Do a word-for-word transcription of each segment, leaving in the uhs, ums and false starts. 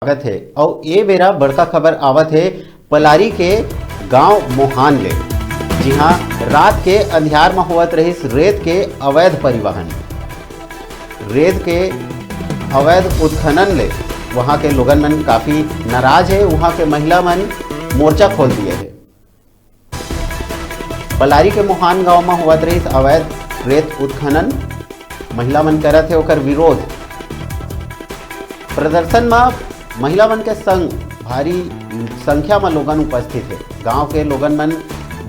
स्वागत हे। अउ ए बेरा बड़का खबर आवत हे पलारी के गांव मोहान ले, जिहां रात के अंधियार म होवत रहिस रेत के अवैध परिवहन, रेत के अवैध उत्खनन ले वहां के लोगन मन काफी नाराज हे। वहां के महिला मन मोर्चा खोल दिए हे। पलारी के मोहान गांव म होवत रहिस अवैध रेत उत्खनन, महिला मन करत हे ओकर विरोध। प्रदर्शन म महिला मन के संग भारी संख्या म लोगन उपस्थित हे। गांव के लोगन मन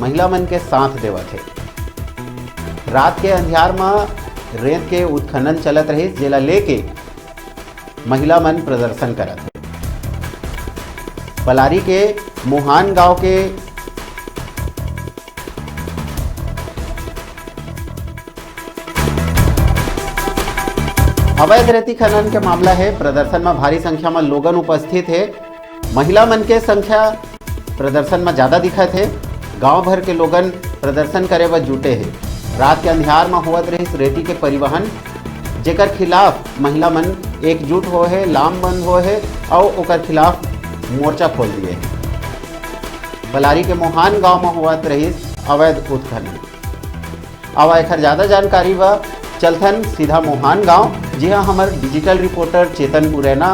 महिला मन के साथ देवत हे। रात के अंधियार म रेत के उत्खनन चलत रहिस, जेला लेके महिला मन प्रदर्शन करत हे। पलारी के मोहान गांव के अवैध रेती खनन के मामला हे। प्रदर्शन म भारी संख्या म लोगन उपस्थित हे। महिला मन के संख्या प्रदर्शन म ज्यादा दिखत हे। गांव भर के लोगन प्रदर्शन करे बर जुटे हे। रात के अंधियार म होवत रहिस रेती के परिवहन, जेकर खिलाफ महिला मन एकजुट होए हे, लामबंद होए हे अउ ओकर खिलाफ मोर्चा खोल दिए हे। पलारी के मोहान गांव म होवत रहिस अवैध उत्खनन। अब एखर ज्यादा जानकारी बर चलथन सीधा मोहान गांव, जिहां हमर डिजिटल रिपोर्टर चेतन उरैना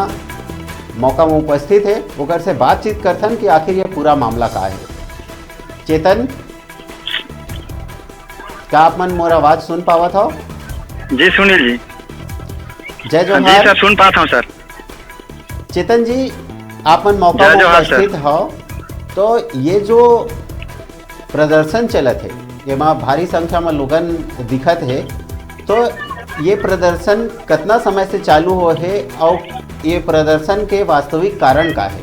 मौका म उपस्थित हे, ओकर से बातचीत करथन कि आखिर ये पूरा मामला का हे। चेतन, का आप मन मोर आवाज सुन पावत हव? जी सुनील जी। जय हाँ जी जोहार। सर, सुन पात हूँ सर। चेतन जी, आप मन मौका जय म जोहार सर। उपस्थित हव, तो ये जो प्रदर्शन चलत हे, एमा भारी संख्या म लोगन दिखत हे, तो ये प्रदर्शन कतना समय से चालू हो हे अउ ये प्रदर्शन के वास्तविक कारण का हे?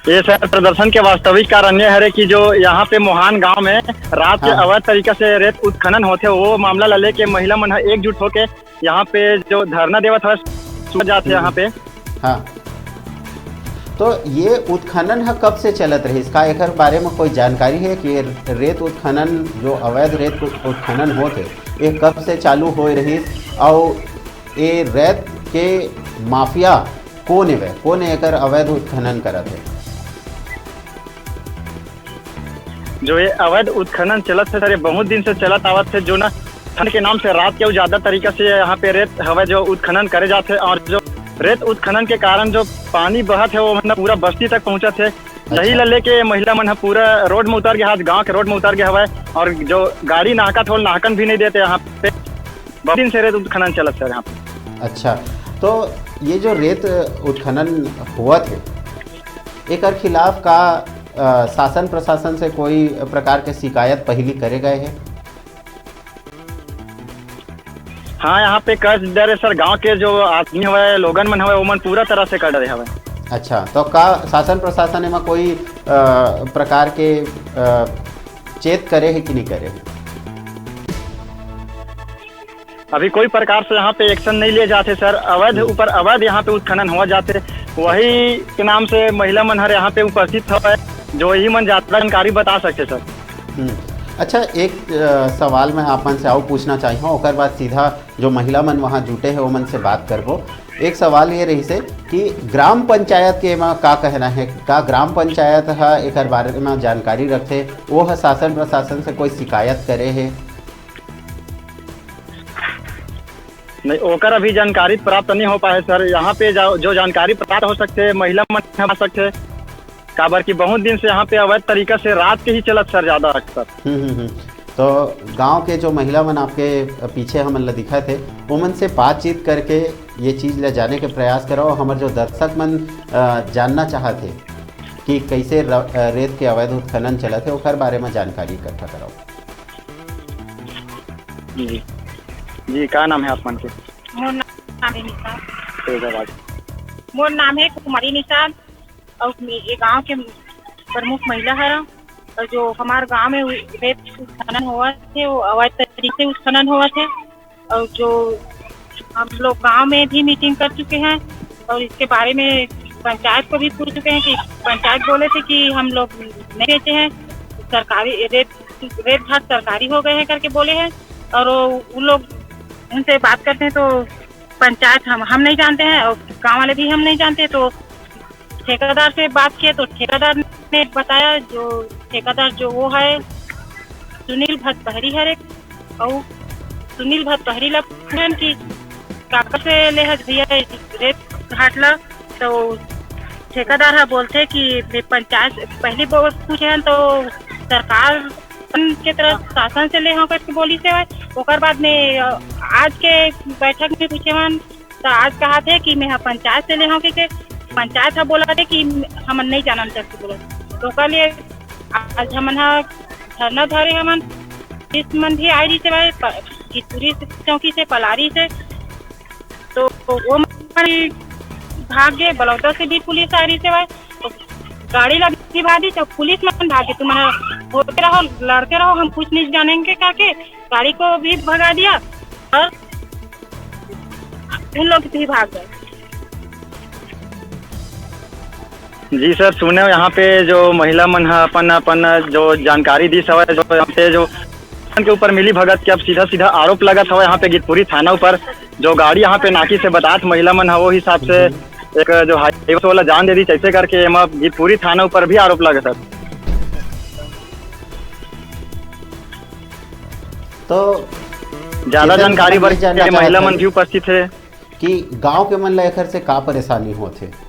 ये सर, प्रदर्शन के वास्तविक कारण ये हरे कि जो यहाँ पे मोहान गांव में रात के हाँ। अवैध तरीका से रेत उत्खनन होथे, वो मामला ला लेके महिला मन ह एकजुट होके यहाँ पे जो धरना देवत हवय, सुबह जात हे हम्म। यहाँ पे। हाँ, तो ये उत्खनन ह कब से चलत रहिस? का एकर बारे में कोई जानकारी है कि ये रेत उत्खनन, जो अवैध रेत उत्खनन होत हे, ये कब से चालू होए रहिस? अउ ये रेत के माफिया कोन एवय? कोन एकर अवैध उत्खनन करत हे? जो ये अवैध उत्खनन चलत हे सर, ये बहुत दिन से चलत आवत हे, जो ना ठंड के नाम से रात के उजागर तरीका से यहाँ पे रेत हवय जो उत्खनन करे जात हे, और जो रेत उत्खनन के कारण जो पानी बहत हे, वो मतलब पूरा बस्ती तक पहुँचत हे। अच्छा। यही ला लेके महिला मन ह पूरा रोड में उतर गे, आज गांव के रोड में उतर गे हवय, और जो गाड़ी नाहकत हो, नाहकन भी नहीं देते यहाँ पे। बहुत दिन से रेत उत्खनन चलत सर यहाँ पे। अच्छा, तो ये जो रेत उत्खनन होवत हे, एकर खिलाफ का, अ, शासन प्रशासन से कोई प्रकार के शिकायत पहली करे गए हे? हाँ, यहाँ पे कर डरे सर, गांव के जो आदमी हवय, लोगन मन हवय, ओमन पूरा तरह से कर डरे हवय। अच्छा, तो का शासन प्रशासन एमा कोई, अ, प्रकार के, अ, चेत करे हे कि नहीं करे हे? अभी कोई प्रकार से यहाँ पे एक्शन नहीं लिए जाते सर। अवैध हम्म। ऊपर अवैध यहाँ पे उत्खनन हुआ जाते, वही के नाम से महिला मन हर यहाँ पे उपस्थित हवय, जो यही मन ज्यादा जानकारी बता सकते सर। हम्म। अच्छा, एक, अ, सवाल मैं आप मन से अउ पूछना चाहिए, ओकर बाद सीधा जो महिला मन वहाँ जुटे हैं, ओमन से बात करबो। एक सवाल ये रहिस हे कि ग्राम पंचायत के एमा का कहना है, का ग्राम पंचायत ह एकर बारे में जानकारी रखथे, वो ह शासन प्रशासन से कोई शिकायत करे हे? नहीं, ओकर अभी जानकारी प्राप्त नहीं हो पाए सर। यहाँ पे जा-, जो जानकारी प्राप्त हो सकते, महिला मन आ सकते, काबर कि बहुत दिन से यहाँ पे अवैध तरीका से रात के ही चलत सर, ज्यादा अक्सर। हम्म, हम्म, हम्म। तो गांव के जो महिला मन आपके पीछे हमन ला दिखत हे, ओमन से बातचीत करके ये चीज ला जाने के प्रयास करव। हमर जो दर्शक मन, अ, जानना चाहत हे कि कैसे र-, अ, रेत के अवैध उत्खनन चलत हे, ओकर बारे में जानकारी इकट्ठा करव। जी, जी, का नाम है आप मन के? मोर नाम है निशा। तेज आवाज। मोर नाम है कुमारी निशा। अउ मे-, ये गांव के प्रमुख महिला हरं। अउ जो हमार गांव में उ-, रेत उत्खनन होवत हे, वो अवैध तरीके से उत्खनन होवत हे। अउ जो हम लोग गांव में भी मीटिंग कर चुके हैं और इसके बारे में पंचायत को भी पूछ चुके हैं कि पंचायत बोले थे कि हम लोग नहीं बेचे हैं, सरकारी रेत, रेत घाट सरकारी हो गए हैं करके बोले हैं। और वो, उन लोग उनसे बात करते हैं तो पंचायत हम हम नहीं जानते हैं और गांव वाले भी हम नहीं जानते। तो ठेकेदार से बात किए तो ठेकेदार ने बताया, जो ठेकेदार जो वो है सुनील भतपहरी हर एक, और सुनील भतपहरी ला पूछन कि काकर से ले हस भैया रेत घाट ला। तो ठेकेदार ह बोलथे कि पंचायत पहली बार पूछे हन तो सरकार के तरफ शासन से ले हव करके बोलिस हवय। ओकर बाद में, अ, आज के बैठक में पूछे हन तो आज कहा थे कि मैं ह पंचायत से ले हव कहिके। पंचायत ह बोला थे कि हमन नहीं जानन करके बोला। तो ओकर लिए आज हमन ह धरना धरे हमन। पुलिस मन भी आए रहिस हवय, प-, गितपुरी से, चौकी से, पलारी से। तो वो मन भाग गए, बलौदा से भी पुलिस आ रहिस हवय। तो गाड़ी ला भी भगा दी, तो पुलिस मन भाग गए, "तुम होते रहो, लड़ते रहो, हम कुछ नहीं जानेंगे" करके गाड़ी को भी भगा दिया और उन लोग भी भाग गए। जी सर, सुने यहाँ पे जो महिला मन ह अपन अपन जो जानकारी दिस हवय, जो यहाँ पे जो के ऊपर मिली भगत के अब सीधा सीधा आरोप लगत हवय यहाँ पे गितपुरी थाना ऊपर। जो गाड़ी यहाँ पे नाकी से बतात महिला मन ह, वो हिसाब से एक जो हाईवे वाला जान दे दी, जैसे करके एमा गितपुरी थाना ऊपर भी आरोप लगत हवय। तो ज्यादा चेतन, जानकारी हम बर ये जानना महिला चाहत मन हन भी उपस्थित है। कि गांव के मन ला एखर से का परेशानी होत हे?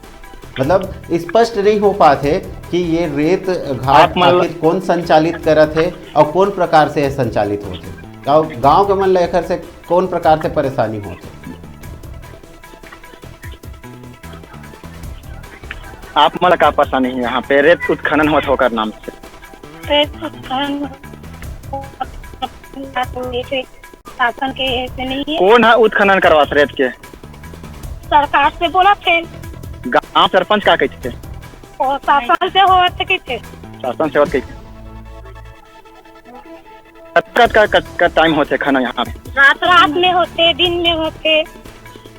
मतलब, स्पष्ट नहीं हो पात हे कि ये रेत घाट आप मन ला आखिर कौन संचालित करत हे और कौन प्रकार से ये संचालित होत हे। गांव, गांव के मन ला एखर से कौन प्रकार से परेशानी होत हे? आप मन ला का परेशानी हे यहाँ पे रेत उत्खनन होत हे ओकर नाम से? रेत उत्खनन शासन के ऐसे नहीं है। कौन है उत्खनन करवात रेत के? सरकार से बोला थे। गांव सरपंच का कहते थे? और शासन से होत कहिथे। शासन से होत कहिथे। कतका, कतका, कतका टाइम होथे खनन यहाँ पे? रात, रात में होथे, दिन में होथे।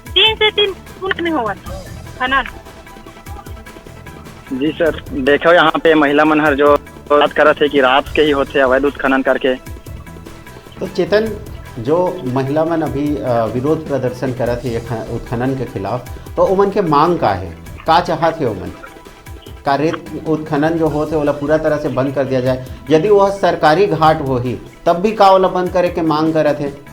दिन से दिन पूरा में होवत खनन। जी सर, देखो यहाँ पे महिला मन हर जो बात करत हे कि रात के ही होथे अवैध उत्खनन करके। तो चेतन, जो महिला मन अभी, अ, विरोध प्रदर्शन करत हे ये ख-, उत्खनन के खिलाफ, तो ओमन के मांग का हे? का चाहत हे ओमन? का रेत उत्खनन जो होत हे, ओला पूरा तरह से बंद कर दिया जाए? यदि वह सरकारी घाट होही, तब भी का ओला बंद करे के मांग करत हे?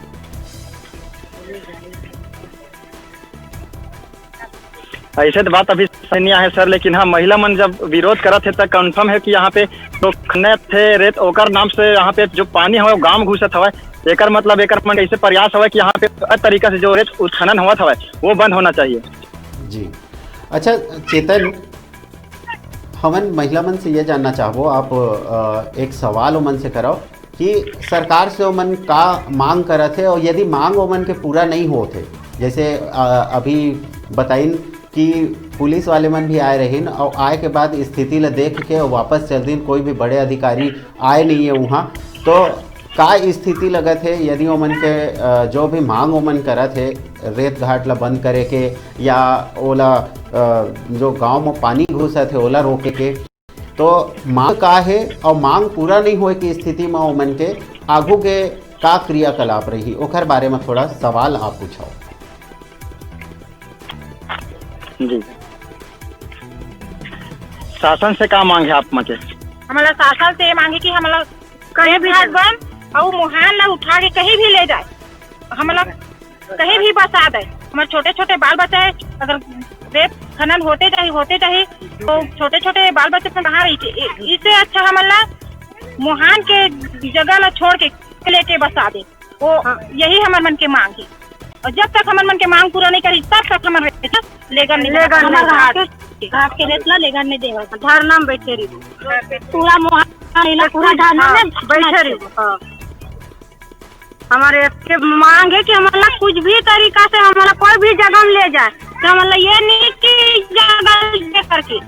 ऐसे तो बात अभी सही नहीं आहे सर, लेकिन हाँ, महिला मन जब विरोध करत हे, त कंफर्म हे कि यहाँ पे जो खनत हे रेत, ओकर नाम से यहाँ पे जो पानी हवय, वो गांव घुसत हवय। एकर मतलब, एकर मन ऐसे प्रयास हवय कि यहाँ पे हर तरीका से जो रेत उत्खनन होवत हवय, वो बंद होना चाहिए। जी। अच्छा चेतन, हमन महिला मन से ये जानना चाहबो, आप, अ, एक सवाल ओमन से करव कि सरकार से ओमन का मांग करत हे और यदि मांग ओमन के पूरा नहीं होत हे, जैसे, अ, अभी बताइन कि पुलिस वाले मन भी आए रहिन और आए के बाद स्थिति ल देख के वापस चल दिन, कोई भी बड़े अधिकारी आए नहीं है वहाँ, तो का स्थिति लगत हे यदि ओमन के, अ, जो भी मांग ओमन करत हे रेत घाट ला बंद करे के या ओला, अ, जो गांव में पानी घुसत हे ओला रोके के, तो मांग का हे और मांग पूरा नहीं होए की स्थिति में ओमन के आगू के का क्रियाकलाप रही, ओकर बारे में थोड़ा सवाल आप पूछो। जी, शासन से का मांग है आप मन के? हमला शासन से ये मांगे कि हमला कहीं भी घाट बन और मुहान ला उठा के कहीं भी ले जाए, हमला कहीं भी बसा दे। हमारे छोटे छोटे बाल बच्चा है, अगर रेत खनन होते जाही, होते जाही, तो छोटे छोटे बाल बच्चे कहाँ रही? इससे अच्छा हमला मुहान के जगह ला छोड़ के लेके बसा दे। वो हाँ। यही हमर मन के मांग है। और जब तक हमर मन के मांग पूरा नहीं करी, तब तक हमर रेत लेगन नहीं लेगन देवत। नहीं हमार देवत। घाट के, घाट के रेत ला लेगन नहीं देवत। धरना में बैठे रही। पूरा मुहान इला पूरा धरना हाँ, में बैठे रही। हाँ। हमारे एक के मांग है कि हमारा कुछ भी तरीका से हमारा कोई भी जगह में ले जाए, तो हमारा ये नहीं कि जगह ले करके,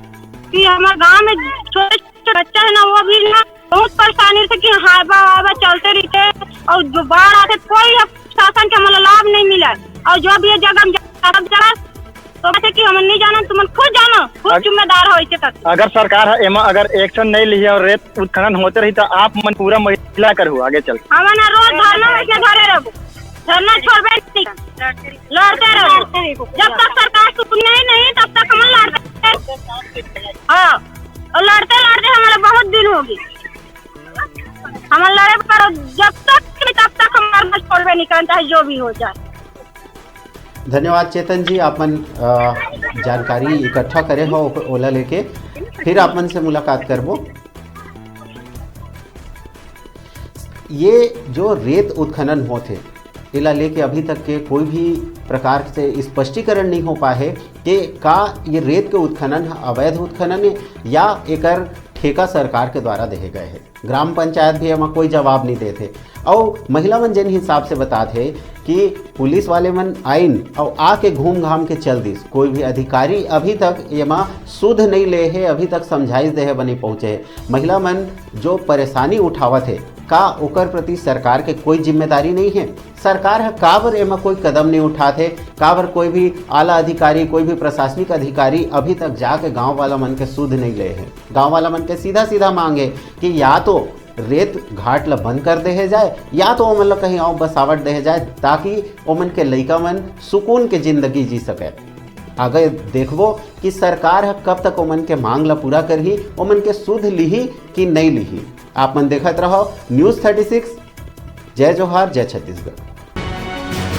कि हमारे गांव में छोटे छोटे बच्चा है ना, वो भी ना बहुत परेशानी से कि हावा वावा चलते रहते और जो बाढ़ आते कोई अब शासन के हमारा लाभ नहीं मिला। और जो भी ये जगह में जा-, सब जगह तो कहते कि हम नहीं जाना, तुम खुद जानो, खुद अग-, जिम्मेदार हो इसे करते। अगर सरकार है एमा अगर एक्शन नहीं ली है और रेत उत्खनन होते रही तो आप मन पूरा महिला कर हो आगे चल। हमन रोज धरना वैसे धरे रहबो, धरना छोड़बे नहीं। लड़ते रहो। जब तक सरकार सुने ही नहीं, तब तक हम लड़ते रहो। हाँ, और लड़ते लड़ते हमारा बहुत दिन होगी। हम लड़े पर जब तक, तब तक हमारा बस छोड़बे नहीं करन, चाहे जो भी हो जाए। धन्यवाद चेतन जी, आपन, अ, जानकारी इकट्ठा करे हो, ओला लेके फिर आप मन से मुलाकात करबो। ये जो रेत उत्खनन होत हे, एला लेके अभी तक के कोई भी प्रकार से स्पष्टीकरण नहीं हो पाए हे कि का ये रेत के उत्खनन ह अवैध उत्खनन हे या एकर ठेका सरकार के द्वारा देहे गए हे। ग्राम पंचायत भी एमा कोई जवाब नहीं देत हे। अउ महिला मन जेन हिसाब से बतात हे कि पुलिस वाले मन आइन अउ आके घूम घाम के चल दिस, कोई भी अधिकारी अभी तक एमा सुध नहीं ले हे, अभी तक समझाइश देहे बर नहीं पहुंचे हे। महिला मन जो परेशानी उठावत हे, का ओकर प्रति सरकार के कोई जिम्मेदारी नहीं हे? सरकार ह काबर एमा कोई कदम नहीं उठात हे? काबर कोई भी आला अधिकारी, कोई भी प्रशासनिक अधिकारी अभी तक जाके गांव वाला मन के सुध नहीं ले हे? गांव वाला मन के सीधा सीधा मांग हे कि या तो रेत घाट ल बंद कर देहे जाए या तो ओमन ल कहीं अउ बसावट देहे जाए, ताकि ओमन के लइका मन सुकून के जिंदगी जी सके। आगे देखबो कि सरकार ह कब तक ओमन के मांग ल पूरा करही, ओमन के सुध लिही कि नहीं लिही। आप मन देखत रहो News Thirty Six। जय जोहार, जय छत्तीसगढ़।